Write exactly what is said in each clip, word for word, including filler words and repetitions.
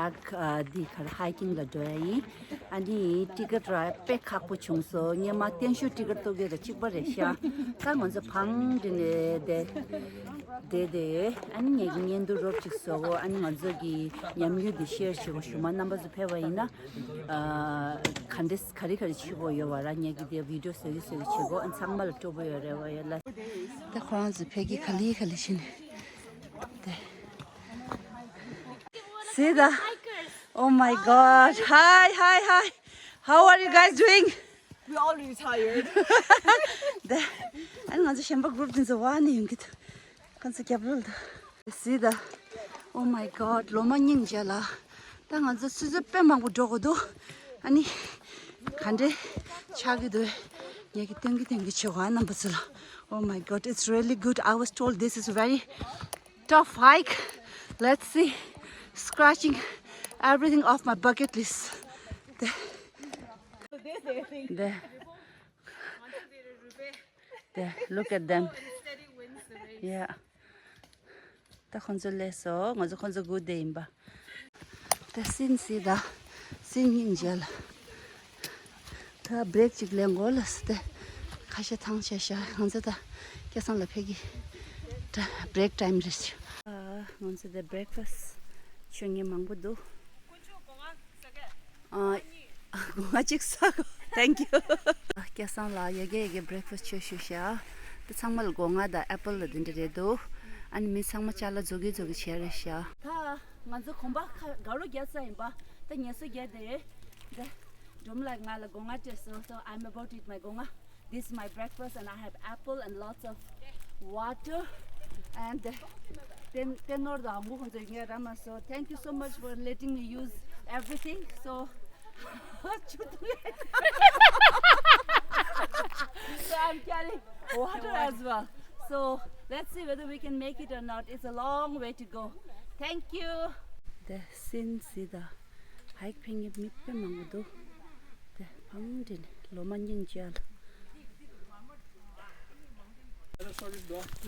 ཨ་འདི་གར་hiking་ལ་འགྲོ་ཡ་ཡིན། ཨ་ནི་ཊི་ཀེ་ཊི་ར་དཔེ་ཁག་པོ་བྱུང་སོང་། སྔོན་མ་བརྟན་བཞུགས་ཊི་ཀེ་ཊི་གཏོང་གི་ར་གཅིག་པ་རེད་ཤག་ད་ང་ཚོ་བང་འདི་ནས་བསྡད་བསྡད་དེ། ཨ་ནི་ངེད་ཀྱི་བརྙན་ཐུང་རོབ་ཅིག་བཟོ་གོ་ཨ་ནི་ང་ཚོ་གི་ཉམས་མྱོང་འདི་ཤེར་བྱེད་གོ་ཞུ་མ་རྣམ་པ་ཚོ་ཕེབས་པ་ཡིན་ན། ཨ་ག་འདྲས་ག་རེ་ག་རེ་བྱེད་གོ་ཡོད་བ་ར། ངེད་ཀྱི་དེ་བི་ཌི་ཡོ་བཟོ་གི་བཟོ་གི་བྱེད་གོ་ཨ་ཚང་མ་ལ་སྤྲོ་པོ་ཡོད་རེད་བ་ཡོད་ལ། ད་ཁོ་རང་ཚོ་ཕ་གི་ག་ལེ་ག་ལེ་བྱེད་ནས་དེ། See the, oh my God. Hi, hi, hi. How are you guys doing? We all really tired. དེ། ཨ་ནི་ང་ཚོ་གཞན་པ་གུ་རུབ་དེ་ཚོ་བ་ནི་ཡོང་གི་འདུག་ཁོ་ཚོ་རྒྱབ་ལོགས་ལ་འདུག See the, oh my God. ལོ་མ་སྙིང་རྗེ་ལ། ད་ང་ཚོ་སུ་ཚོད་དཔེ་མང་པོ་འགྲོ་དགོས་འདུག་ཨ་ནི་ག་འདྲས་ཆགས་ཀྱི་འདུག་ངེད་ཀྱི་སྟོན་གྱི་སྟོན་གྱི་བྱེད་གོ་ཨ་རྣམ་པ་ཚོ་ལ། Oh my God, it's really good. I was told this is very tough hike. Let's see, scratching everything off my bucket list. There. There. There. Look at them. Yeah. ད་ཁོང་ཚོ་སླེབས་སོང་། ང་ཚོ་ཁོང་ཚོ་སྒུག་བསྡད་ཡིན་པ། ད་སིན་སི་ད། སིན་སྙིང་རྗེ་ལ། ད་བྷི་རེག་ཅིག་ལེན་དགོས་ལ་སི་ཏེ། ཁ་ཤས་ཐང་ཆད་ཤག་ང་ཚོ་ད་སྐལ་བཟང་ལ་ཕེབས་ཀྱི། ད་བྷི་རེག་ཊའིམ་རེད། ཨ། ང་ཚོ་ད་བྷི་རེག་ཕ་སི་ཊི་མཆོད་མཁན་མང་པོ་འདུག་ཨ། སྒོ་ང་གཅིག་ཟ་གོ Thank you. སྐལ་བཟང་ལགས་ཡ་གི་ཡ་གི་བྷི་རེག་ཕ་སི་ཊི་མཆོད་ཞུ་ཤག་ད་ཚང་མ་ལ་སྒོ་ང་དང་ཨེ་པལ་ལ་འདི་འདྲ་རེད་འདུག་ཨ་ནི་མི་ཚང་མ་ཅ་ལག་རྫོགས་ཀྱི་རྫོགས་ཀྱི་བྱས་རེད་ཤག་ད་ང་ཚོ་གོམ་པ་ཁ་དགའ་རོགས་རྒྱག་ས་ཡིན་པ། ད་ངལ་གསོ་རྒྱག་དེ་རེད། ད་སྒྲོལ་མ་ལགས་ང་ལ་སྒོ་ང་སྤྲད་སོང་། So I'm about to eat my སྒོ་ང This is my breakfast and I have apple and lots of water and ཏེ་ནོར་དང་ངུ་ཁོང་ཚོ་ངས་ར་མ་སོ། Thank you so much for letting me use everything. So, so I'm carrying water as well. So let's see whether we can make it or not. It's a long way to go. Thank you. ཏེ་སིན་སི་ད་ཧའིཀ་ཕེབས་མཁན་མི་དཔེ་མང་པོ་འདུག་ཏེ་བང་འདི་ནས་ལོ་མ་སྙིང་རྗེ་ལ།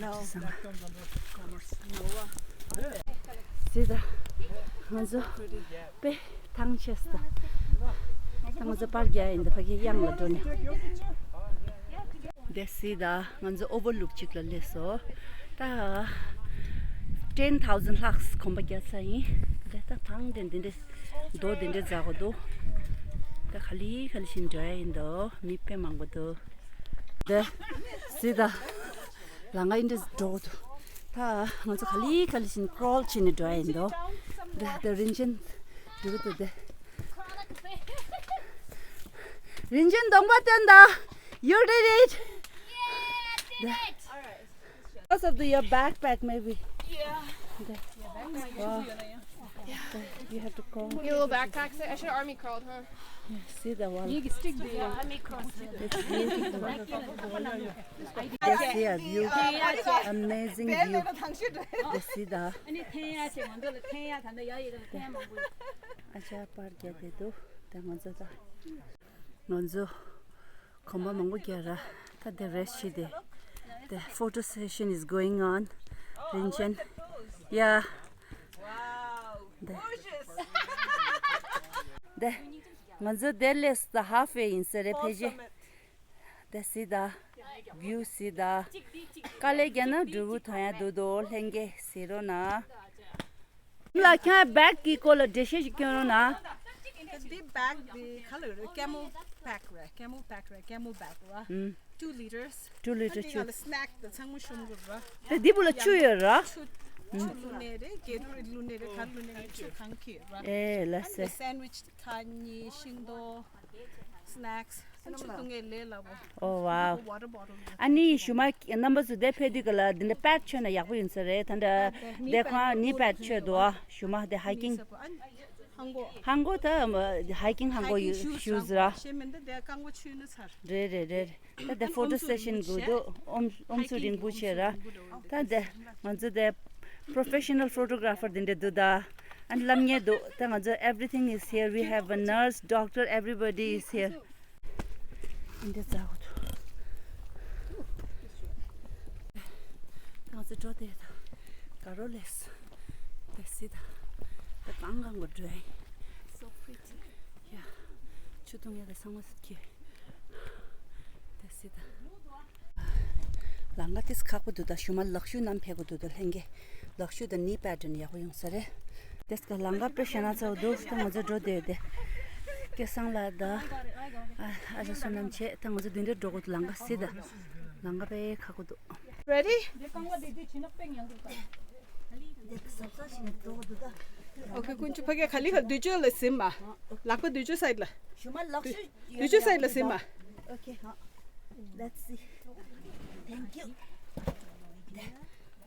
No, that comes under commerce. སི་ད་ང་ཚོ་དཔེ་ཐང་ཆད་སོང་། ད་ང་ཚོ་པར་རྒྱག་ཡིན་ད་ཕ་གི་གཡང་ལ་འགྲོ་ནས། དེ་སི་ད་ང་ཚོ་ཨོ་ཝར་ལུག་ཅིག་ལ་སླེབས་སོང་། ད་ten thousand ལྷག་གོམ་པ་རྒྱག་ས་ཡིན། དེ་ད་ཐང་དེ་འདི་འདྲས་རྡོ་འདི་འདྲས་འཛེག་གོ་འདུག་ད་ག་ལེ་ག་ལེ་བཞིན་འགྲོ་ཡ་ཡིན་འདུག་མི་དཔེ་མང་པོ་འདུག་དེ་སི་ད་ལམ་ཁ་འདི་འདྲས་འགྲོ་གོ་འདུག་ད་ང་ཚོ་ག་ལེ་ག་ལེ་བཞིན་ཀྲོལ་བྱས་ནས་འགྲོ་ཡ་ཡིན་འདུག་དེ་དེ་རིན་ཆེན་འགྲོ་གི་འདུག་དེ། རིན་ཆེན་གདོང་པ་སྟོན་དང་། You did it! Yeah, I did it! Because of the, your backpack, maybe. Yeah. Wow. You have to crawl. Your little backpack. I should army crawled, huh? See the wall. You can stick there. Army crawl. It's beautiful. They see a view. Amazing view. They see the. ཨ་ཅག་པར་རྒྱག་བསྡད་འདུག་ད་ང་ཚོ་ད། ང་ཚོ་གོམ་པ་མང་པོ་རྒྱག་ར། ད་དེ་རེ་སི་ཊི་བྱེད་དེ། The photo session is going on. རིན་ཆེན། Yeah. དེ། དེ། ང་ཚོ་དེ་ལས་ད་ཧཱཕ་ཝེ་ཡིན་ས་རེད་ཕལ་ཆེར། དེ་སི་ད། བིའུ་སི་ད། དཀའ་ལས་རྒྱག་ན་འབྲས་བུ་ཐོན་ཡ་འདུག་དོ། ལྷན་རྒྱས་གཟིགས་རོགས་གནང་། ལ་ཁྱེད་བྷེག་གི་སྐོར་ལ་འགྲེལ་བཤད་ཞིག་སྐྱོན་རོགས་གནང་། འདི་བྷེག་འདི་ག་ལ་རེད། Camel pack རེད། Camel pack རེད། Camel bag རེད། ཨུམ། Two liters. Two liters ཆུ། སྣེག་དང་ཚང་མ་ཤོང་གི་རེད། དེ་འདི་བུ་ལ་ཆུ་ཡོད་ར། ཆུ། ཆུ་བླུགས་ནའི་རེད། རྒྱ་རུ་རེད། བླུགས་ནའི་རེད། ག་རེ་བླུགས་ནའི་རེད། ཆུ་གང་གི་རེད། ཨེ་ལ་སེ། སན་ཝིཆ། ཁ་ཉིན་ཤིང་ཏོག་སྣེག་ཆུ་བླུགས་ནའི་ལས་སླ་པོ། Oh wow. Water bottle. ཨ་ནི་ཞུ་མ་རྣམ་པ་ཚོ་དེ་ཕེབས་དུས་ག་ལ་འདི་འདྲ་པེག་མཆོད་ན་ཡག་པོ་ཡིན་ས་རེད། ད་འདྲ་དེ་ཁོང་ནི་པེག་མཆོད་འདུག་ཨ་ཞུ་མ་དེ་ཧའི་ཀིང་ཧང་གོ་ཧང་གོ་ད་ཧའི་ཀིང་ཧང་གོ་ཡུ་ཤུ་ཟ་ར། ཤེས་མིན་ད་དེ་རྐང་པ་ཆུ་ནི་ཚར། རེད་རེད་རེད། ད་དེ་ཕོ་ཊོ་སེ་ཤན་དགོས་འདུག་ཨོམ་ཨོམ་སྲུ་རིང་པོ་ཆེ་ར། ད་དེ་ང་ཚོ་དེ་professional photographer དེ་འདྲ་འདུག་ད་ཨ་ནི་ལམ་ཉེ་འདུག་ད་ང་ཚོ་everything is here. We have a nurse, doctor, everybody is here. འདི་འདྲ་ཛ་འོ་ཐུ། ང་ཚོ་འགྲོ་དེ་ད་ག་རོ་ལེས་དེ་སི་ད། གང་གང་གོ་འགྲོ། So pretty. Yeah. ཆུ་འཐུང་ཡ་ད་ཚང་མ་སུ་ཁྱེར། That's it. ལམ་ཁ་ཏིས་ཁག་པོ་འདུག་ད་ཞུ་མ་ལག་ཤུ་རྣམས་ཕེབས་གོ་འདུག་ད་ལྷན་རྒྱས། ལག་ཤུ་དང་ནི་པེ་ཊན་ཡག་པོ་ཡོང་ས་རེད། ཏིས་ཀ་ལམ་ཁ་དཔེ་ཞེ་ན་ཚ་བོ་འདུག་ད་ང་ཚོ་འགྲོ་བསྡད་དེ། སྐལ་བཟང་ལགས་ད། ཨ་ཨ་ཅག་བསོད་ནམས་བྱས་ད་ང་ཚོ་འདི་འདྲ་འགྲོ་གོ་འདུག་ལམ་ཁ་སི་ད། ལམ་ཁ་དཔེ་ཁག་པོ་འདུག Ready? Okay, དཀོན་མཆོག་ཕ་གི་ག་ལེ་ག་ལེ་དུས་ཚོད་ལ་ཟིན་མ། ལག་པ་དུས་ཚོད་སའིད་ལ། ཞུ་མ་ལག་ཤུ་དུས་ཚོད་སའིད་ལ་ཟིན་མ། Okay, let's see. Thank you.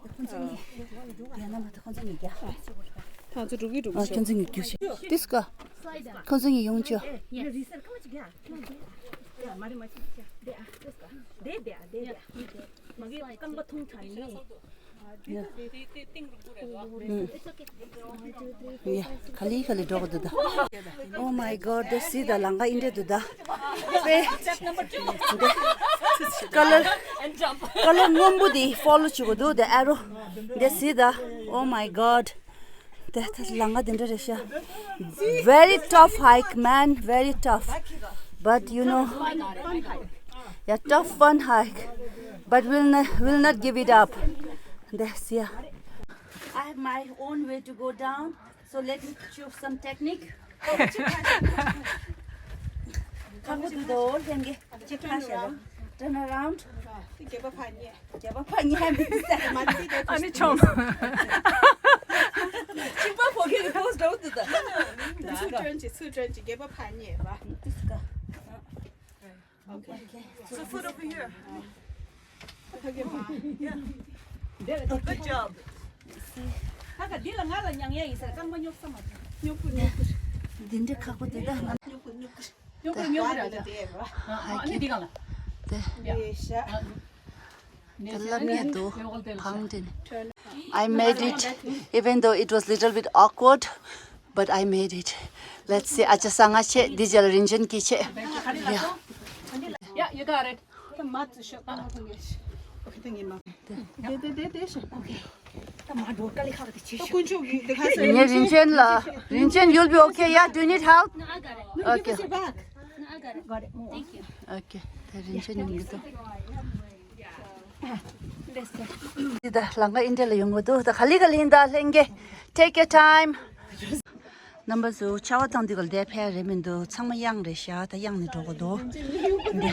ཁོང་ཚོ་གཉིས། ཡང་ན་མ་གཏོགས་ཁོང་ཚོ་གཉིས་རྒྱག་ཁོང་ཚོ་འགྲོ་གི་འགྲོ་གི་ཨ་ཁྱོད་ཚོ་གཉིས་རྒྱུགས་ཤིག་ཏིས་ཀ་ཁོང་ཚོ་གཉིས་ཡོང་ཆོག་མ་རེད་མ་ཅིག་ཅིག་དེ་ཨ་ཏིས་ཀ་དེ་དེ་ཨ་དེ་དེ་ཨ་དེ་མ་གི་རྐང་པ་ཐུང་དྲགས་ནི། ཡ། ག་ལེ་ག་ལེ་འགྲོ་གི་འདུག་ད། Oh my God, དེ་སི་ད་ལམ་ཁ་འདི་འདྲ་འདུག་ད། པེ། ཀ་ལར། ཀ་ལར་སྔོན་པོ་འདི་ཕོ་ལོ་བྱེད་དགོས་འདུག་དེ་ཨེ་རོ། དེ་སི་ད། Oh my God. དེ་ད་ལམ་ཁ་འདི་འདྲ་རེད་ཤག Very tough hike, man, very tough. But you know, yeah, tough, fun hike. But we'll not, we'll not give it up. དེ་སི་ཡ། I have my own way to go down. So let me show some technique. Come to the old and get turn around. Turn around. རྒྱབ་པ་ཕར་ཉལ། རྒྱབ་པ་ཕར་ཉལ་མི་ཟེར། མ་དེ་དེ་ཨ་ནི་ཆོམ། གཅིག་པ་ཕོ་ཁེ་གི་ཕོ་སི་འགྲོ་འདུག་ད། ཚུར་སྤྲོད་ཅིག་ཚུར་སྤྲོད་ཅིག་རྒྱབ་པ་ཕར་ཉལ་བ། ཏིས་ཀ Okay. So foot over here. Okay, ma. Yeah. Good job. ད་ག་འདི་ལ་ང་ལ་མྱང་ཡ་ཡིན་ཟེར། རྐང་པ་སྙོབ་ས་མ་ཐུབ། སྙོབ་ཀུ་སྙོབ་ཀུ། འདི་འདྲ་ཁག་པོ་དེ་ད་ང་། སྙོབ་ཀུ་སྙོབ་ཀུ། སྙོབ་ཀུ་སྙོབ་ཀུ་ར་ད། ཨ་ནི་འདི་གང་ལ། དེ། ཡེ་ཤ། དེ་ལབ་ནས་འདུག་གང་དྲན། I made it, even though it was little bit awkward, but I made it. Let's see. ཨ་ཅག་བཟང་ང་ཆེ། འདི་རྗེས་ལ་རིན་ཆེན་གྱིས་ཆེ། Yeah. Yeah, you got it. དེ་དེ་དེ་དེ་ཤ། དེ་དེ་དེ་ཤ། དཀོན་མཆོག་གི་དེ་ཁ་ཟེར། ངས་རིན་ཆེན་ལ། རིན་ཆེན། You'll be okay, yeah? Do you need help? No, I got it. Okay. Give us your bag. No, I got it. Got it. Thank you. Okay. དེ་རིན་ཆེན་ཡིན་གྱི་འདུག་འདི་ད་ལམ་ཁ་འདི་འདྲ་ལ་ཡོང་གི་འདུག་ད་ག་ལེ་ག་ལེ་ཡིན་ད་ལྷན་རྒྱས། Take your time. རྣམ་པ་ཚོ་ཆར་པ་བཏང་དུས་ག་ལ་དེ་ཕེབས་རེད་མི་འདུག་ཚང་མ་གཡང་རེད་ཤག་ད་གཡང་ནས་འགྲོ་གི་འདུག་འདི།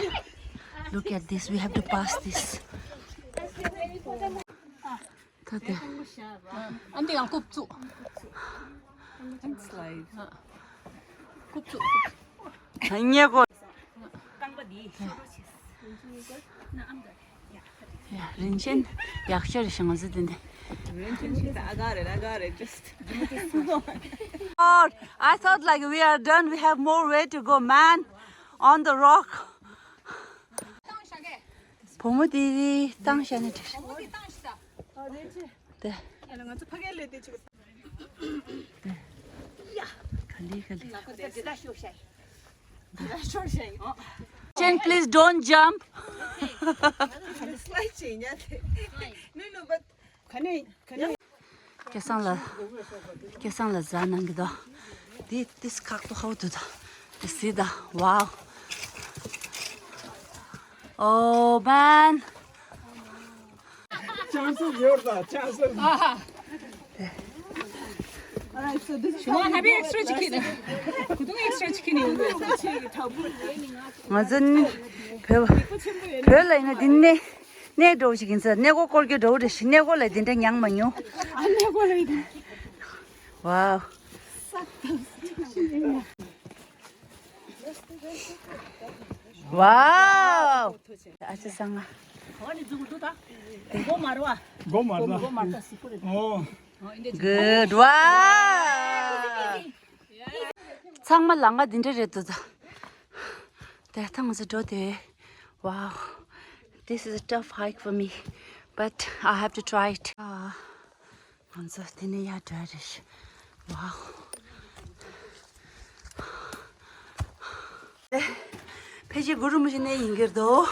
Look at this. We have to pass this. ད་དེ། ཨ་འདི་ཡང་རྐུབ་བཙུགས། རྐུབ་བཙུགས། ཉེ་གོ། རྐང་པ་འདི་ཤོར་རོ་ཆེ། ཡ། རིན་ཆེན་ཡག་ཤོས་རེད་ཤག་ང་ཚོ་འདི་འདི། རིན་ཆེན་ཞིག་ད། I got it, I got it, just. Lord, I thought, like, we are done, we have more way to go, man. On the rock. བུ་མོ་དེ་བཏང་བཞག་ནས་བྲིས། བུ་མོ་དེ་བཏང་ཤག་དེ། ཡ་ལ་ང་ཚོ་ཕ་གིར་སླེབས་དེ་ཆུ། ཡ། ག་ལེ་ག་ལེ། ལག་པ་དེ་དེ་ལ་ཤོར་ཤག་དེ་ལ་ཤོར་ཤག་ཨོ། Chen, please don't jump. Slide བྱེད་ཉལ་དེ། No, no, but ག་ནས་ག་ནས། སྐལ་བཟང་ལགས། སྐལ་བཟང་ལགས་ཟ་གནང་གི་འདུག་འདི་ཏིས་ཁག་པོ་ཧ་པོ་འདུག་ད། འདི་གཟིགས་དང་། Wow. Oh man. Chances ཡོད་ད། Chances. ང་ཚོ་ནི་བོད་བོད་ལ་ཡིན་ན་འདི་ནས་གནས་འགྲོ་ཞིག་ཡིན་ཙང་གནས་སྐོར་སྐོར་སྐྱོད་འགྲོ་རེད་ཤག་གནས་སྐོར་ལ་འདི་འདྲ་མྱངས་མ་མྱོང་། ཨ། གནས་སྐོར་ལ་འདི། Wow. Wow. ཨ་ཅེ་སང་ང་། གོ་མ་ར་བ། གོ་མ་ར་བ། གོ་མ་ར་བ། ཨོ། Good. Wow. ཚང་མ་ལམ་ཁ་འདི་འདྲ་རེད་འདུག་ད། དེ་ཐང་ཚོ་འགྲོ་དེ། Wow. This is a tough hike for me, but I have to try it. ཨ། ང་ཚོ་དེ་ནས་ཡར་འགྲོ་རེད། Wow. ཕལ་ཆེར་གུ་རུ་མུ་ཆེ་གནས་ཡིན་གྱི་རེད་དོ།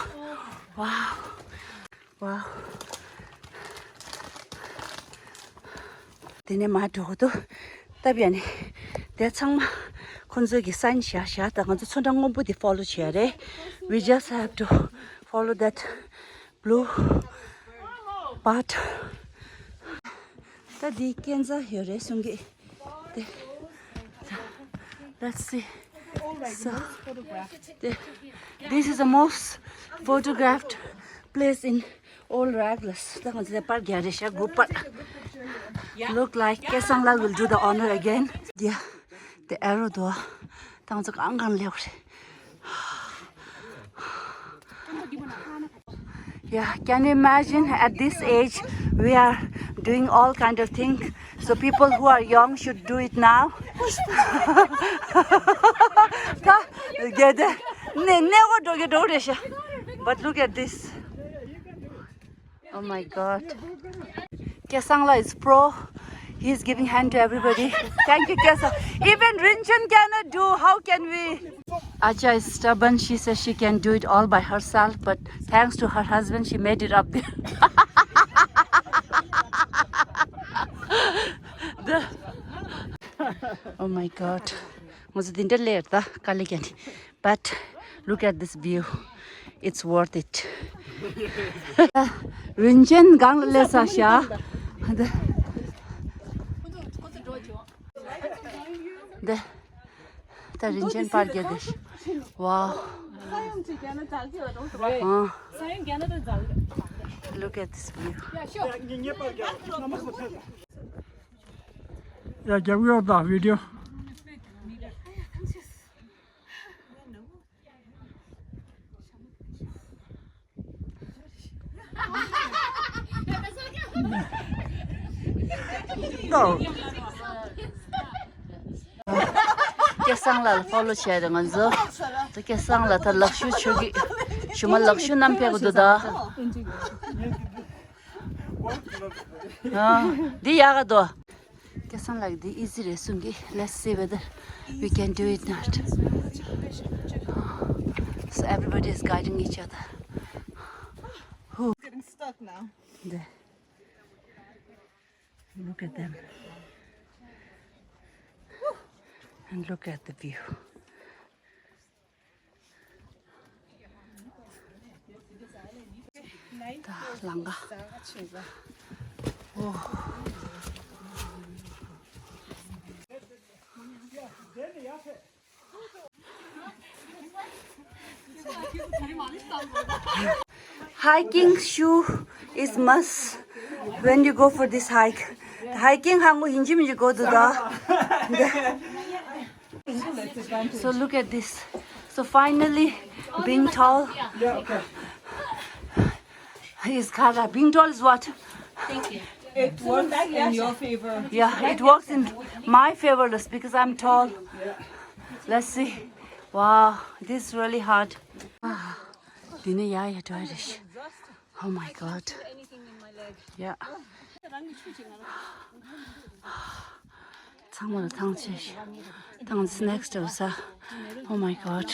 Wow. Wow. དེ་ནས་མར་འགྲོ་གི་འདུག་སྟབས་ཡག་ནི། དེ་ཚང་མ་ཁོང་ཚོས་ཀྱི་sign་བཞག་བཞག་ད་ང་ཚོ་ཚོན་ཁྲ་སྔོན་པོ་དེ་follow་བྱེད་ཡ་རེད། We just have to follow that blue part. ད་འདི་སྐས་འཛེག་ཡོད་རེད་གསུང་གི། དེ། Let's see. So, the, this is the most photographed place in all Raglas. ད་ང་ཚོ་དེ་པར་རྒྱག་རེད་ཤག group པར། Look like སྐལ་བཟང་ལགས will do the honor again. Yeah, the arrow door. ད་ང་ཚོ་གང་གང་སླེབས་རེད། Yeah, can you imagine at this age we are doing all kind of things. So people who are young should do it now. ད་རྒྱལ་དེ་ནས་གནས་སྐོར་འགྲོ་གི་འགྲོ་རེད་ཤག But look at this. Oh my God. སྐལ་བཟང་ལགས is pro. He is giving hand to everybody. Thank you, སྐལ་བཟང་། Even Rinchen cannot do. How can we? Acha is stubborn. She says she can do it all by herself, but thanks to her husband, she made it up there. The, oh my God. ང་ཚོ་འདི་འདྲ་ལེར་ད་དཀའ་ལས་ཀྱང་ནི། But look at this view. It's worth it. རིན་ཆེན་སྒང་ལ་སླེབས་ས་ཤག་འདི། ད་རིན་ཆེན་པར་རྒྱག་དེ། Wow. ཨ། Look at this view. ཡ་རྒྱབ་ཡོད་ད་video. སྐལ་བཟང་ལགས་ལ་ཕོ་ལོ་བྱས་རེད་ང་ཚོ། ད་སྐལ་བཟང་ལགས་ད་ལག་ཤུ་ཆོག་གི། ཞུ་མ་ལག་ཤུ་བསྣམས་ཕེབས་དགོས་འདུག་ད། ཨ། འདི་ཡག་ག་འདུག་སྐལ་བཟང་ལགས་འདི་easy རེད་གསུང་གི། Let's see whether we can do it not. So everybody is guiding each other. Who? Getting stuck now. འདི། Look at them. And look at the view. ད་ལང་ག་ཨོ། Hiking shoe is must when you go for this hike. Hiking ཧ་གོ་ཡིན་གཅིག་མིན་གཅིག་དགོས་འདུག་ད། So look at this. So finally, being tall is khara. Being tall is what? Thank you. It works in your favor. Yeah, it works in my favor because I'm tall. Let's see. Wow, this is really hard. འདི་ནས་ཡར་ཡར་འགྲོ་ཡ་རེད། Oh my God. Yeah. ཚང་མ་ལ་ཐང་ཆད་ཤག་ཐང་སི་ནེག་སི་ཌེ་ས། Oh my God.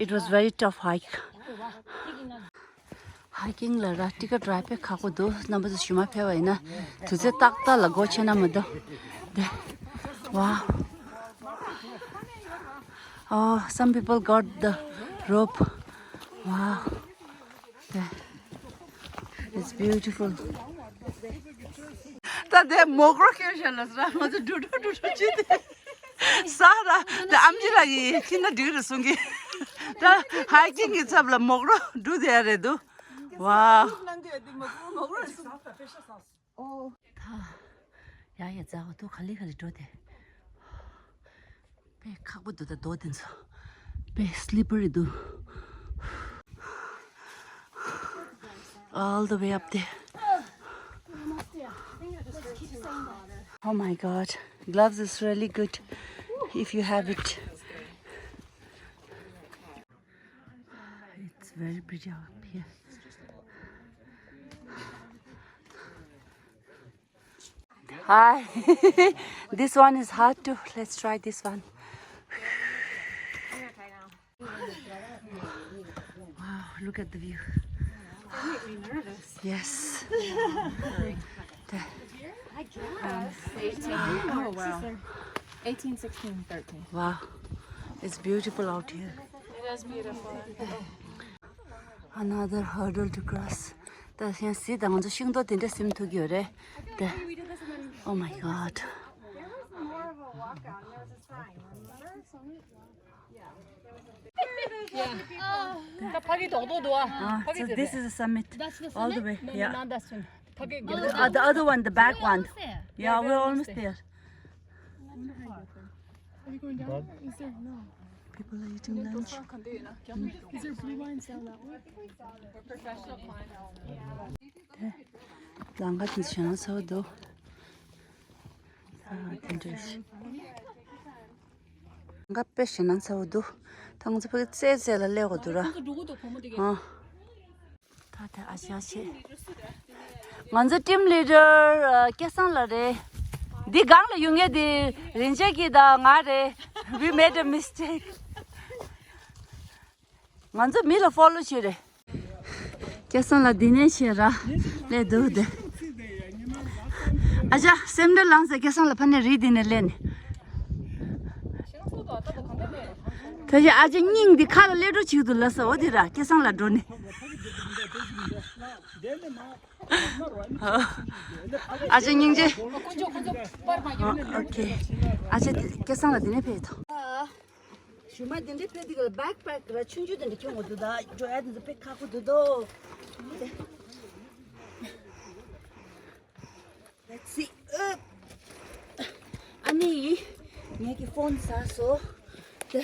It was very tough hike. Hiking ལ་ར་ཊི་ཀ་ཌི་རའི་བི་དཔེ་ཁག་པོ་འདུག་རྣམ་པ་ཚོ་ཞུ་མ་ཕེབས་པ་ཡིན་ན་དུས་ཚོད་ཏག་ཏག་ལ་སྒོ་ཕྱེ་ན་མི་འདུག་འདི། Wow. Oh, some people got the rope. Wow. འདི། It's beautiful. ད་དེ་མོག་རོ་ཁྱེར་ཤག་ལ་ས་ང་ཚོ་འགྲོ་འགྲོ་འགྲོ་འགྲོ་བྱེད་དེ། ས་ར་དེ་ཨམ་ཆི་ལགས་ཀྱིས་ཁྱི་ན་འགྲིག་རེད་གསུང་གི། ད་hiking གི་ཚབ་ལ་མོག་རོ་འགྲོ་དེ་ཡ་རེད་འདུག Wow. ད་ཡ་ཡ་ཛ་བ་དུ་ག་ལེ་ག་ལེ་འགྲོ་དེ། དཔེ་ཁག་པོ་འདུག་ད་རྡོ་དེ་ཚོ། དཔེ་སི་ལི་པ་རི་འདུག All the way up there. Oh my God, gloves is really good if you have it. It's very pretty up here. Hi. This one is hard too. Let's try this one. Wow, look at the view. Yes. There. I guess. eighteen. Oh, wow. eighteen, sixteen, thirteen. Wow. It's beautiful out here. It is beautiful. Another hurdle to cross. ད་ཡང་གཟིགས་དང་། ང་ཚོ་ཤིང་ཏོག་དེ་འདྲ་ཟིན་ཐུབ་ཀྱི་ཡོད་རེད། ད། Oh my God. There was more of a walk out. There was a sign, remember? ད་ཕ་གི་རྡོག་རྡོག་འདུག་ཨ། ཕ་གི། So this is a summit. That's the summit? All the way. No, no, yeah. Not that one. ཕ་གི་རྡོག་རྡོག་འདུག་ཨ། The other one, the back one. Yeah, we're almost there. Are you going down? Is there? No. People are eating lunch. Is there blue wine sell that way? We're professional clientele. ལམ་ཁ་དེ་ཞེད་སྣང་ཚ་པོ་འདུག་ཨ། དེ་འདྲ་ཞིག་ང་དཔེ་ཞེད་སྣང་ཚ་པོ་འདུག་ད་ང་ཚོ་ཕ་གི་རྩེ་རྩེ་ལ་སླེབས་དགོས་འདུག་ར། ཨ། ད་དེ་ཨ་ཅག་ཆེ། ང་ཚོ་team leader ཨ། སྐལ་བཟང་ལགས་རེད། འདི་སྒང་ལ་ཡོད་མཁན་དེ་རིན་ཆེན་སྐྱིད་དང་ང་རེད། We made a mistake. ང་ཚོ་མི་ལ་follow བྱེད་རེད། སྐལ་བཟང་ལགས་འདི་ནས་བྱེད་ར་སླེབས་འདུག་དེ། ཨ་ཅག་སེམས་ཁྲལ་ལངས་ཟེར། སྐལ་བཟང་ལགས་ཕ་ནས་རི་འདི་ནས་སླེབས་ནས། ད་ཅི་ཨ་ཅག་སྙིང་འདི་ཁ་ལ་སླེབས་འགྲོ་བྱེད་ཀྱི་འདུག་ལབ་ས། འོ་དེ་ར་སྐལ་བཟང་ལགས་འགྲོ་ནས། ཨ་ཅག་སྙིང་རྗེ། ཨོ་ཁེ། ཨ་ཅག་སྐལ་བཟང་ལགས་འདི་ནས་ཕེབས་ཐོག་གཞུག་མ་དེ་འདྲའི་ཕེབས་དུས་ལ་backpack ར་ཆུང་ཆུང་དེ་འདྲ་ཁྱོང་དགོས་འདུག་ད་འགྲོ་ཡ་དེ་ཚོ་དཔེ་ཁག་པོ་འདུག་དོ། Let's see. ཨ་ནི་ངེད་ཀྱི་ཕོན་ཟ་སོང་། དེ་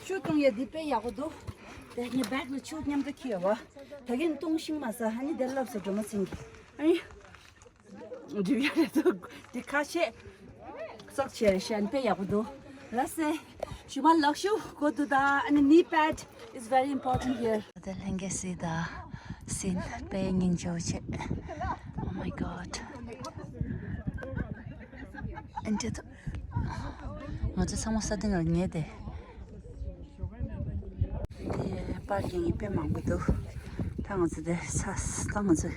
ཆུ་བཏུང་ཡ་འདི་དཔེ་ཡག་པོ་འདུག་དེ་ངའི་bag ལ་ཆུ་མཉམ་དུ་འཁྱེར་ཡོད་པ། ད་གིན་བཏུང་ཤིང་མ་ཟ། ཨ་ནི་དེ་ལབ་སོང་སྒྲོལ་མ་ཚེ་རིང་གིས། ཨ་ནི། འགྲིག་ཡ་རེད་འདུག་འདི་ཁ་ཤས་སོག་བྱས་རེད་ཤན་དཔེ་ཡག་པོ་འདུག་ལགས་སེ། གཞུག་མ་ལག་ཤུབས་དགོས་འདུག་ད་ཨ་ནི་knee pad is very important here. ད་ལྷན་རྒྱས་གཟིགས་དང་། ཟིན་དཔེ་སྙིང་རྗེ་པོ་བྱས། Oh my God. ཨ་འདྲ་ད། ང་ཚོ་ཚང་མ་ས་སྟེང་ལ་ཉལ་ཏེ། དེ་པར་ཀིང་དཔེ་མང་པོ་འདུག་ད་ང་ཚོ་དེ་ཚ་ད་ང་ཚོ་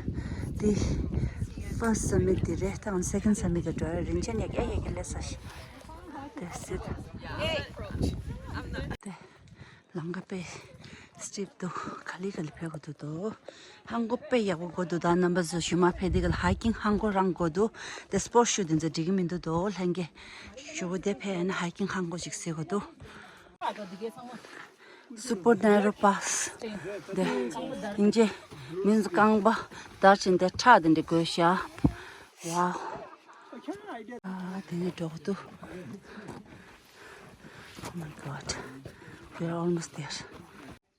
དེ་first summit དེ་རེད། ད་ང་ཚོ་second summit ལ་འགྲོ་ཡ། རིན་ཆེན་ཡ་གི་ཨེ་ཡ་གི་སླེབས་ས་ཞིག་དེ་སྲིད་དེ་ལམ་ཁ་དཔེ་steep འདུག་ག་ལེ་ག་ལེ་ཕེབས་དགོས་འདུག་དོ། ལྷམ་གོག་དཔེ་ཡག་པོ་དགོས་འདུག་ད་རྣམ་པ་ཚོ་གཞུག་མ་ཕེབས་དུས་སྐབས་ལ་hiking ལྷམ་གོག་རང་དགོས་འདུག་དེ་sport shoe དེ་ཚོ་འགྲིག་གི་མི་འདུག་དོ། ལྷན་རྒྱས་ཞུ་བོ་དེ་ཕེབས་ཡ་ན་hiking ལྷམ་གོག་ཅིག་གཟིགས་དགོས་འདུག Super narrow pass. དེ་ཡིན་གྱི་མི་ཚོ་རྐང་པ་དར་ཕྱིན་དེ་ཁྲག་དེ་འདྲ་དགོས་ཤག Wow. ཨ་དེ་ནས་འགྲོ་གི་འདུག Oh my God. We are almost there.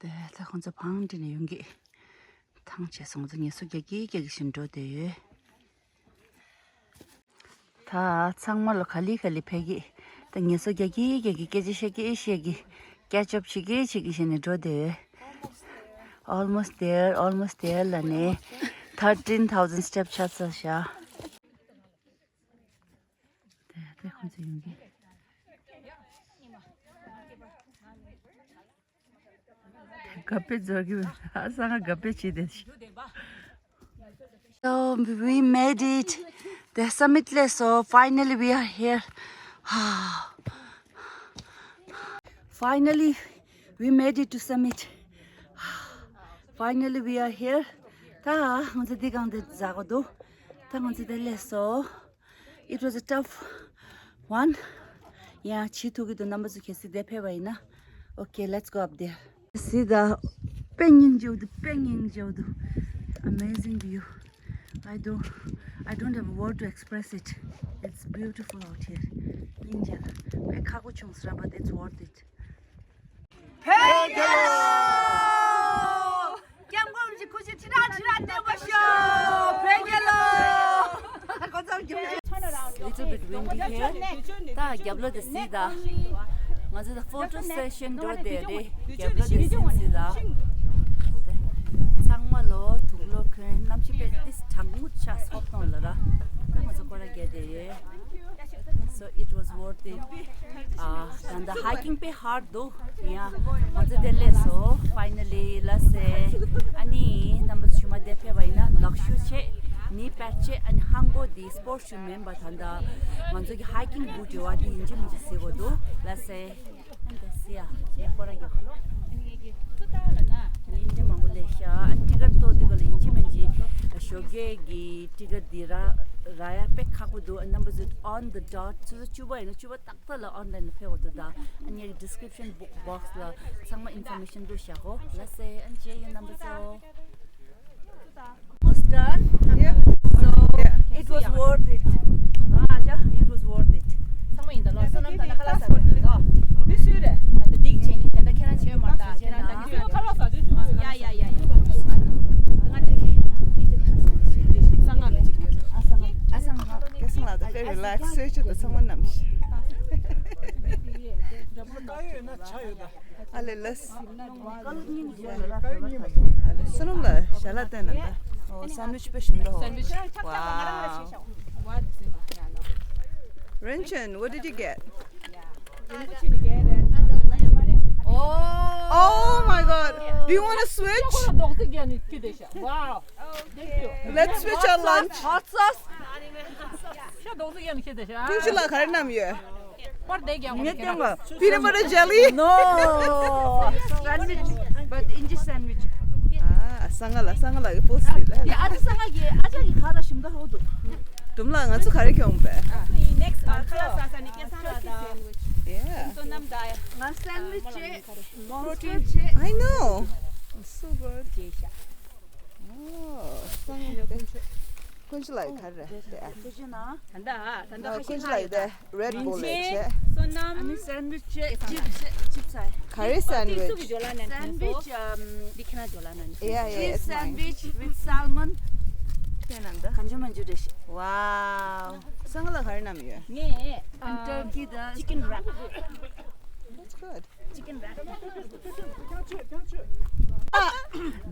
དེ་ད་ཁོང་ཚོ་བང་འདི་ནས་ཡོང་གི་ཐང་ཆད་སོང་། ང་ཚོ་ངལ་གསོ་རྒྱག་གི་རྒྱག་གི་བཞིན་འགྲོ་བསྡད་ཡོད། ད་ཚང་མ་ལོ་ག་ལེ་ག་ལེ་ཕེབས་ཀྱི། ད་ངལ་གསོ་རྒྱག་གི་རྒྱག་གི་སྐད་ཆ་བཤད་ཀྱི་བཤད་ཀྱི་catch up བྱེད་ཀྱི་བྱེད་ཀྱི་བྱས་ནས་འགྲོ་བསྡད་ཡོད། Almost there, almost there ལབ་ནས་thirteen thousand step ཆགས་ཚར་ཤག་དེ་དེ་ཁོང་ཚོ་ཡོང་གི། དགའ་པོ་རྫོགས་ཀྱི་ཨ་སང་ང་དགའ་པོ་བྱེད་དེ། So we made it. The summit ལས་so finally we are here. Finally we made it to summit. Finally we are here. ད་ང་ཚོ་འདི་སྒང་དེ་འཛེག་གི་འདུག་ད་ང་ཚོ་དེ་ལས་so It was a tough one. ཡ་བྱེད་ཐུབ་ཀྱི་འདུག་རྣམ་པ་ཚོ་གལ་སྲིད་དེ་ཕེབས་པ་ཡིན་ན། Okay, let's go up there. གཟིགས་དང་། དཔེ་སྙིང་རྗེ་པོ་འདུག་དཔེ་སྙིང་རྗེ་པོ་འདུག Amazing view. I don't, I don't have a word to express it. It's beautiful out here. སྙིང་རྗེ། དཔེ་ཁག་པོ་བྱུང་ཟེར་བ། But it's worth it. བོད་རྒྱལ་ལོ། སྐྱབས་མགོན་རིན་པོ་ཆེ་ཁྲི་ཕྲག་ཁྲི་ཕྲག་བརྟན་པར་ཤོག་བོད་རྒྱལ་ལོ། Little bit windy here. ད་རྒྱབ་ལོགས་དེ་གཟིགས་དང་། ང་ཚོ་ད་photo session འགྲོ་བསྡད་རེད། རྒྱབ་ལོགས་དེ་གཟིགས་གཟིགས་དང་། ཚང་མ་ལོ་དུག་ལོག་གོན། གནམ་གཤིས་དཔེ་ཏིས་གྲང་མོ་ཆགས། སོབ་ཏོང་ལ་ར། ད་ང་ཚོ་སྐོར་ར་རྒྱག་བསྡད་ཡོད། So it was worth it. ཨ་ད་ད་hiking དཔེ་hard འདུག་ཡ་ང་ཚོ་དེ་ལས་so finally ལ་སེ། ཨ་ནི་རྣམ་པ་ཚོ་གཞུག་མ་དེ་ཕེབས་པ་ཡིན་ན་ལག་ཤུབས་བྱེད། ནི་པད་ཆེ་ཨ་ནི་ཧང་གོ་དེ་སྤོར་ཤུ་མིན་པ་ད་ལྟ་ང་ཚོ་གི་ཧའི་ཀིང་བུ་ཊི་བ་དེ་ཡིན་གཅིག་མིན་གཅིག་ཟེར་དགོས་འདུག་ལ་སེ། ཨ་ནི་ད་སི་ཡ་ཡ་ཁོ་ར་གི་ནི་འདི་མང་པོ་ལས་ཤ་ཨ་ནི་ཊི་ཀེ་ཊི་ཏོ་དེ་ག་ལ་ཡིན་གཅིག་མིན་གཅིག་ཞོགས་ཀས་ཀྱི་ཊི་ཀེ་ཊི་དེ་ར་ར་ཡ་དཔེ་ཁག་པོ་འདུག་ཨ་ནམ་བར་ཟིར་on the dot ཆུ་ཚོད་བཅུ་པ་ཡིན་ན་བཅུ་པ་ཏག་ཏག་ལ་ཨོན་ལ་ཡིན་ན་ཕེབས་འོ་དུ་ད། ཨ་ནི་ཡ་གི་ཌི་སི་ཀི་རིབ་ཤན་བོག་སི་ལ་ཚང་མ་ཨིན་ཕོར་མེ་ཤན་འདུག་བཞག་གོ་ལ་སེ། ཨ་ནི་ཇེ་ཡུ་ནམ་བར་ཟིར། Almost done. Yeah. So yeah, it was worth it. ཨ་ཅག it was worth it. ཚང་མ་ཡིན་ད་ལོ་སོ་ནམ་ད་ན་ཁ་ལག་ཟ་བར་ཡིན་ད། མི་སུ་རེད། ད་ལྟ་འགྲིག་བྱས་ནས་དེ་འདྲ་ཁྱེད་རང་བྱས་མ་ད་ཁྱེད་རང་ད་ངས་ཁ་ལག་ཟ་དུས་ཡ་ཡ་ཡ་ཡ། ང་དེ་ས་ང་ལ་ཅིག་ཡོད། ཨ་སང་ཨ་སང་ང་སྐལ་བཟང་ལགས་ད་དཔེ་རི་ལེག་སི་སོས་ཆུ་དང་ཚང་མ་ནམ་ཤི། ཨ་ལེ་ལེས། སོ་ནམ་ལ་ཞལ་ལག་བསྟན་ན་ད། ཨོ་སན་ཝིཆ་དཔེ་ཞིམ་འདུག་སན་ཝིཆ། Wow. Renchen, what did you get? Oh my God. Do you want to switch? Wow. Let's switch our lunch. Hot sauce. ཁྱོད་རྡོག་རྫིས་ཡང་ཁྱེད་དེ་ཤ། ཀུན་གཞི་ལགས་ག་རེ་བསྣམས་ཡོད། པར་བསྡད་ཀྱང་ངས་བསྟན་པ་peanut butter jelly. No. Sandwich, but Indian sandwich. ཨ་ས་ང་ལ་ས་ང་ལ་གི་པོ་སི་ལ། ཡ་ཨ་ཅག་ས་ང་གི་ཨ་ཅག་གི་ཁ་ལ་ཞིམ་ད་ཧོ་འདུག་དུམ་ལ་ང་ཚོ་ག་རེ་ཁྱོང་པས། Next ཁ་ལག་ཟ་ས་ནི་སྐལ་བཟང་ལགས་དང་། Yeah. སོ་ནམ་ད་ཡ། ང་སན་ཝིཆ་བྱས། པྲོ་ཊིན་བྱས། I know. So good. རྗེས་ཤ། ཨོ། སང་ཉིན་ཀུན་གཞི་ཀུན་གཞི་ལགས་ག་རེ་རེད་དེ། ཨ། ཀུན་གཞི་ན། ད་ལྟ་ད་ལྟ་ཨ་ཁ་ཤས་ཀུན་གཞི་ལགས་ཡོད་དེ་རེད་བུལ་ལས་བྱས། སོ་ནམ། ཨ་ནི་སན་ཝིཆ་བྱས། ཅིབ་ཅིབ་ཅིབ་ཚའི། ག་རེ་སན་ཝིཆ། སུ་གི་ཇོ་ལ་ནན་སན་ཝིཆ། ཨམ། འདི་ཁྱེད་རང་ཇོ་ལ་ནན། Yeah, yeah, it's mine. Fish sandwich with salmon. ཁྱེད་རང་ད། གང་བྱུང་མང་བྱུང་རེད་ཤག Wow. སང་ལ་ག་རེ་བསྣམས་ཡོད། ངས་ཨ། turkey དང་chicken wrap. That's good. Chicken wrap.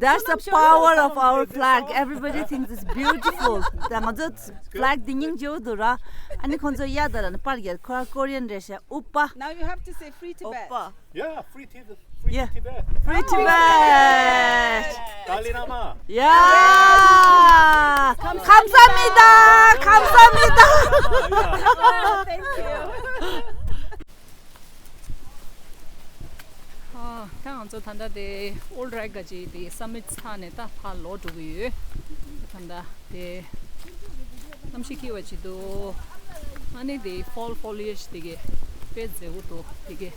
That's the power of our flag. Everybody thinks it's beautiful. ད་ང་ཚོ་flag འདི་སྙིང་རྗེ་པོ་འདུག་ར། ཨ་ནི་ཁོང་ཚོ་གཡག་དང་ལ་ནི་པར་རྒྱག་ཁོ་ར་Korean རེད་ཤག་ཨུ་པ། Now you have to say free Tibet. ཨུ་པ། Yeah, free Tibet. Free Yeah. Tibet. Free Tibet. Dalai Lama. Yeah. 감사합니다. 감사합니다. Thank you. ཨ། ད་ང་ཚོ་ད་ལྟ་དེ་ཨོལ་རའི་ག་ཅི་དེ་སམ་མིཊ་ཚར་ནས་ད་ཕར་ལོག་འགྲོ་གི་ཡོད། ད་ལྟ་དེ་གནམ་གཤིས་སྐྱིད་པ་ཅིག་འདུག་ཨ་ནི་དེ་ཕོལ་ཕོ་ལི་ཡེཇ་དེ་གས་དཔེ་མཛེས་པོ་འདུག་དེ་གས།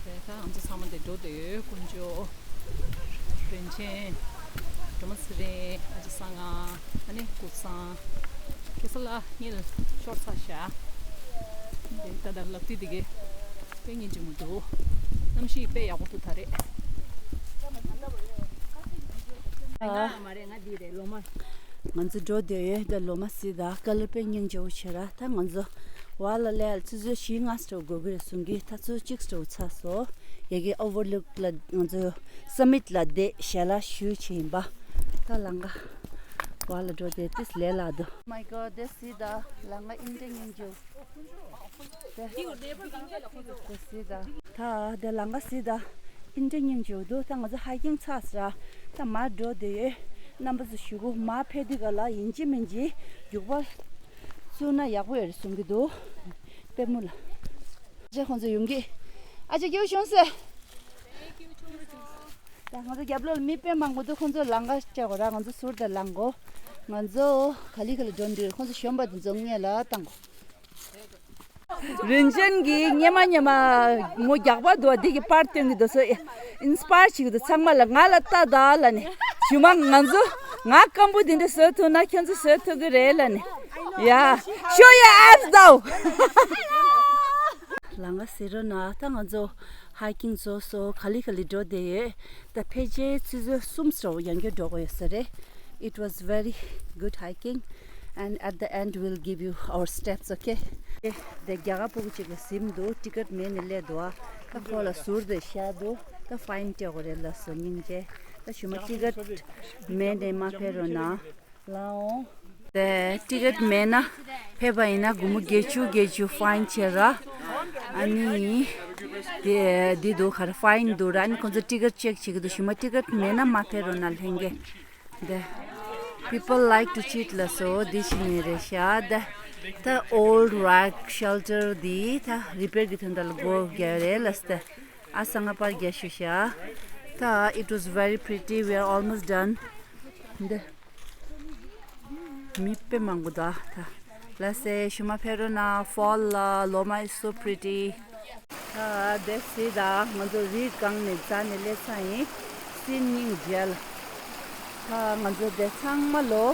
དེ་ད་ང་ཚོ་ཚང་མ་དེ་འགྲོ་བསྡད་ཡོད། དཀོན་མཆོག་རིན་ཆེན། སྒྲོལ་མ་ཚེ་རིང་། ཨ་ཅེ་གསང་སྔགས། ཨ་ནི་ཀུན་བཟང་། ཁ་སང་ལ་གཉིད་ཤོར་ཚར་ཤག་དེ་ད་ལྟ་ལག་མཐིལ་དེ་གས་དཔེ་སྙིང་རྗེ་མོ་འདུག་གནམ་གཤིས་དཔེ་ཡག་པོ་འདུག་ད་རེས། ང་མ་རེད། ང་འདི་རེད། ལོ་མ། ང་ཚོ་འགྲོ་བསྡད་ཡོད། ད་ལོ་མ་སི་ད་ཀ་ལར་དཔེ་སྙིང་རྗེ་པོ་བྱེད་ར། ད་ང་ཚོ་བ་ལ་ལས་ཆུ་ཚོད་བཞི་ལྔ་ཙམ་འགོར་གི་རེད་གསུང་གི། ད་ཆུ་ཚོད་གཅིག་ཙམ་ཚར་སོང་། ཡ་གི་ཨོ་ཝར་ལུག་ལ་ང་ཚོ་སམ་མིཊ་ལ་བསྡད་ཞལ་ལག་ཞུ་བྱེད་ཡིན་པ། ད་ལམ་ཁ་བ་ལ་འགྲོ་བསྡད་དེ་ལས་སླ་འདུག My God, this is the ལམ་ཁ་ཨིན་དྲ་སྙིང་རྗེ་པོ། དེ་སི་ད། ད་དེ་ལམ་ཁ་སི་ད། ཨིན་དྲ་སྙིང་རྗེ་པོ་འདུག་ད་ང་ཚོ་ཧའི་ཀིང་ཚར་ས། ད་མར་འགྲོ་བསྡད་ཡོད། རྣམ་པ་ཚོ་ཞུ་གོ་མར་ཕེབས་དུས་ག་ལ་ཡིན་གཅིག་མིན་གཅིག་རྒྱུག་པ་བཙུགས་ན་ཡག་པོ་ཡོད་རེད་གསུང་གི་འདུག་པད་མོ་ལ། ཨ་ཅེ་ཁོང་ཚོ་ཡོང་གི། ཨ་ཅེ་སྐྱིད་པོ་བྱུང་ཟེར། ད་ང་ཚོ་རྒྱབ་ལོགས་ལ་མི་དཔེ་མང་པོ་འདུག་ཁོང་ཚོ་ལམ་ཁ་བཅག་གོ་ར། ང་ཚོ་ཟུར་དུ་ལངས་གོ་ང་ཚོ་ག་ལི་ག་ལི་འགྲོ་འདུག་ཁོང་ཚོ་གཞོན་པ་དེ་ཚོ་སྔོན་ལ་བཏང་གོ་རིན་ཆེན་གྱིས་སྙེ་མ་སྙེ་མ་ངོ་རྒྱག་པ་འདུག་འདི་གི་པར་སྟོན་གྱི་འདུག་སོ། ཨིན་སི་པ་ཡར་བྱེད་ཀྱི་འདུག་ཚང་མ་ལ་ང་ལ་ལྟ་ད་ལ་ནི། ཞུ་མ་ང་ཚོ་ང་སྐམ་པོ་འདི་འདྲ་བཟོ་ཐུབ་ན་ཁྱོད་ཚོ་བཟོ་ཐུབ་ཀྱི་རེད་ལ་ནི། ཡ། Show your abs though. ལམ་ཁ་ཟེར་རོ་ན་ད་ང་ཚོ་ཧའི་ཀིང་རྫོགས་སོ། ག་ལི་ག་ལི་འགྲོ་བསྡད་ཡོད། ད་ཕལ་ཆེར་ཆུ་ཚོད་གསུམ་ཙམ་ཡང་བསྐྱར་འགྲོ་དགོས་ཡོད་ས་རེད། It was very good hiking and at the end we'll give you our steps, okay? དེ་རྒྱ་གར་ཕྲུ་གུ་གཅིག་ལ་གཟིམ་འདུག་ཊི་ཀེ་ཊི་མེད་ནས་སླེབས་འདུག་ད་ཁོ་ལ་ཟུར་དུ་བཞག་འདུག་ད་ཕ་ཡིན་སྤྲད་དགོས་རེད་ལབ་སོང་སྙིང་རྗེ། ད་ཞུ་མ་ཊི་ཀེ་ཊི་མེད་ནས་མ་ཕེབས་རོགས་གནང་། ལའོ། དེ་ཊི་ཀེ་ཊི་མེད་ན་ཕེབས་པ་ཡིན་ན་སྒོར་མོ་བརྒྱད་ཅུ་བརྒྱད་ཅུ་ཕ་ཡིན་བྱེད་ར། ཨ་ནི། དེ་འདི་འདུག་ག་རེ་ཕ་ཡིན་འདུག་ར། ཨ་ནི་ཁོང་ཚོ་ཊི་ཀེ་ཊི་ཅེག་བྱེད་ཀྱི་འདུག་ཞུ་མ་ཊི་ཀེ་ཊི་མེད་ན་མ་ཕེབས་རོགས་གནང་ལྷན་རྒྱས། དེ། People like to cheat ལ་སོ་འདི་ཕྱི་ནས་རེད་ཤག་ད་ད་old wreck shelter འདི་ད་རི་པེར་གི་དོན་དག་ལ་སྒོ་རྒྱག་རེད་ལ་སྟེ། ཨ་སང་ང་པར་རྒྱག་ཞུ་ཤག་ད་it was very pretty, we are almost done. འདི་མི་དཔེ་མང་པོ་འདུག་ད་ལ་སེ་ཞུ་མ་ཕེ་རོ་ན་fall ལ་ལོ་མ is so pretty. ད་དེ་སི་ད་ང་ཚོ་རི་སྒང་ནས་རྩ་ནས་སླེབས་ཚར་ཡིན། སིན་སྙིང་རྗེ་ལ། ད་ང་ཚོ་དེ་ཚང་མ་ལོ།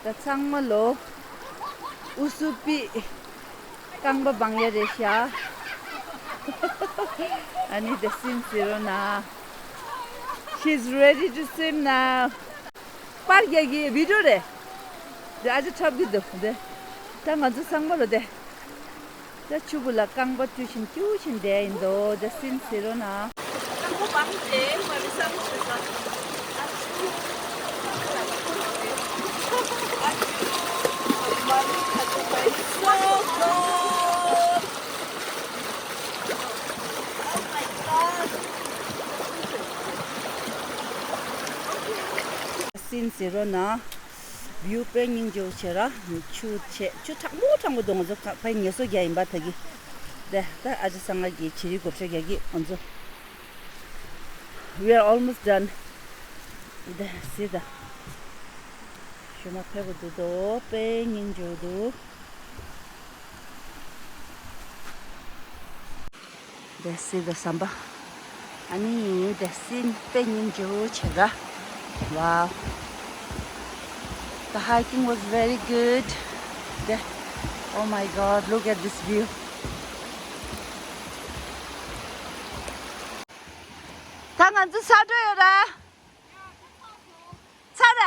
ད་ཚང་མ་ལོ། ཨུ་སུ་པི། རྐང་པ་སྦང་ཡ་རེད་ཤག་ཨ་ནི་དེ་སིན་ཟེར་རོ་ན། She's ready to swim now. པར་རྒྱག་གི་བི་ཌིའོ་རེད། དེ་ཨ་ཅག་འཁྲབ་གི་འདུག་དེ། ད་ང་ཚོ་ཚང་མ་ལོ་དེ། ད་ཆུ་བུ་ལ་རྐང་པ་བཀྲུ་བཞིན་སྐྱུར་བཞིན་བསྡད་ཡིན་དོ། ད་སིན་ཟེར་རོ་ན། རྐང་པ་སྦང་སྟེ་མ་རི་ས་མོ་རི་ས། སིན་ཟེར་རོ་ན། བིའུ་དཔེ་སྙིང་རྗེ་པོ་བྱས་ར། ཆུ་ཆེ་ཆུ་གྲང་མོ་གྲང་མོ་འདུག་ང་ཚོ་ཁ་ཕའི་ངལ་གསོ་རྒྱག་ཡིན་པ་ད་གི། དེ་ད་ཨ་ཅག་སང་ང་གི་བྱི་རིལ་སྒོར་ཤོག་རྒྱག་གི་ང་ཚོ། We are almost done. དེ་སི་ད། ཞུ་མ་ཕེ་གོ་འདུག་དོ་དཔེ་སྙིང་རྗེ་པོ་འདུག་དེ་སི་ད་ཟམ་པ། ཨ་ནི་དེ་སི་དཔེ་སྙིང་རྗེ་པོ་བྱེད་ག Wow. The hiking was very good. དེ། Oh my God, look at this view. ད་ང་ཚོ་ས་འགྲོ་ཡོད་ར། ཚར་ར།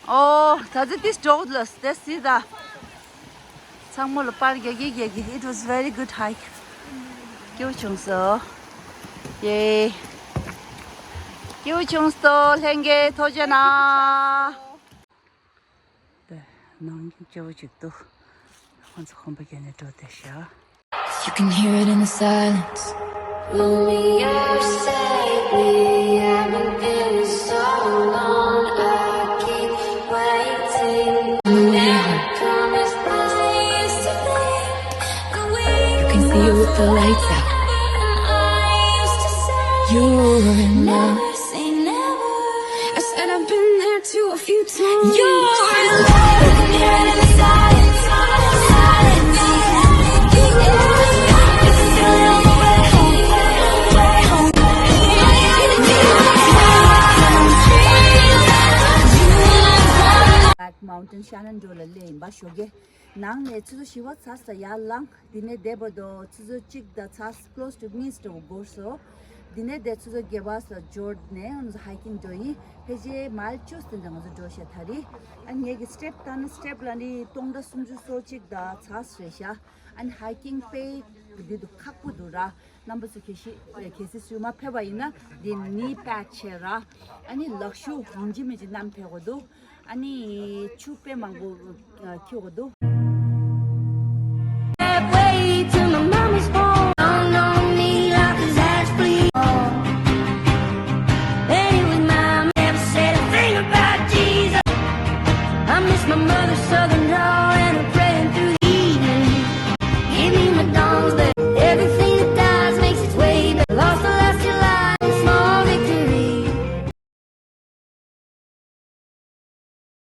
ཨོ། ད་ཚོད་ཏིས་འགྲོ་ལ་སྟེ་སི་ད། ཚང་མོ་ལ་པར་རྒྱག་གི་རྒྱག་གི It was very good hike. སྐྱིད་པོ་བྱུང་སོ། ཡེ། སྐྱིད་པོ་བྱུང་སོ་ལྷན་རྒྱས་ཐུགས་རྗེ་གནང་། དེ་ནང་སྐྱིད་པོ་ཅིག་འདུག་ཁོང་ཚོ་ཁང་པ་བརྒྱབ་ནས་འགྲོ་བསྡད་ཤག You can hear it in the silence. Only I save me, I haven't been so long. I keep waiting. On the way home. Come as fast as I used to be. You can see it with the lights out. You're never say never. I said I've been there too a few times. You're in love with me right in the silence. Black Mountain Shenandoah ལ་སླེབས་ཡིན་པ་ཞོགས་ཀས། ནང་ནས་ཆུ་ཚོད་བཞི་པ་ཚ་ས་ཡར་ལངས། དེ་ནས་བསྡད་པ་དང་ཆུ་ཚོད་གཅིག་དང་ཚ་close to གཉིས་འདྲ་བོ་འགོར་སོང་། དེ་ནས་དེ་ཆུ་ཚོད་བརྒྱད་པ་ས་འབྱོར་ནས་ང་ཚོ་hiking འགྲོ་ཡིན། ཕལ་ཆེར་mile བཅུ་ཙམ་ཙམ་ང་ཚོ་འགྲོ་ཤག་ད་རེས། ཨ་ངེད་ཀྱི་step ལྟ་ན་step ལ་ནི་སྟོང་ཕྲག་སུམ་ཅུ་སོ་གཅིག་དང་ཚ་རེད་ཤག་ཨ་ནི་hiking དཔེ་འདི་འདུག་ཁག་པོ་འདུག་ར། རྣམ་པ་ཚོ་གལ་སྲིད་གལ་སྲིད་སུ་མ་ཕེབས་པ་ཡིན་ན་འདི་knee pad བྱས་ར། ཨ་ནི་ལག་ཤུབས་ཡིན་གཅིག་མིན་གཅིག་བསྣམས་ཕེབས་དགོས་འདུག་ཨ་ནི་ཆུ་དཔེ་མང་པོ་ཨ་འཁྱེར་དགོས་འདུག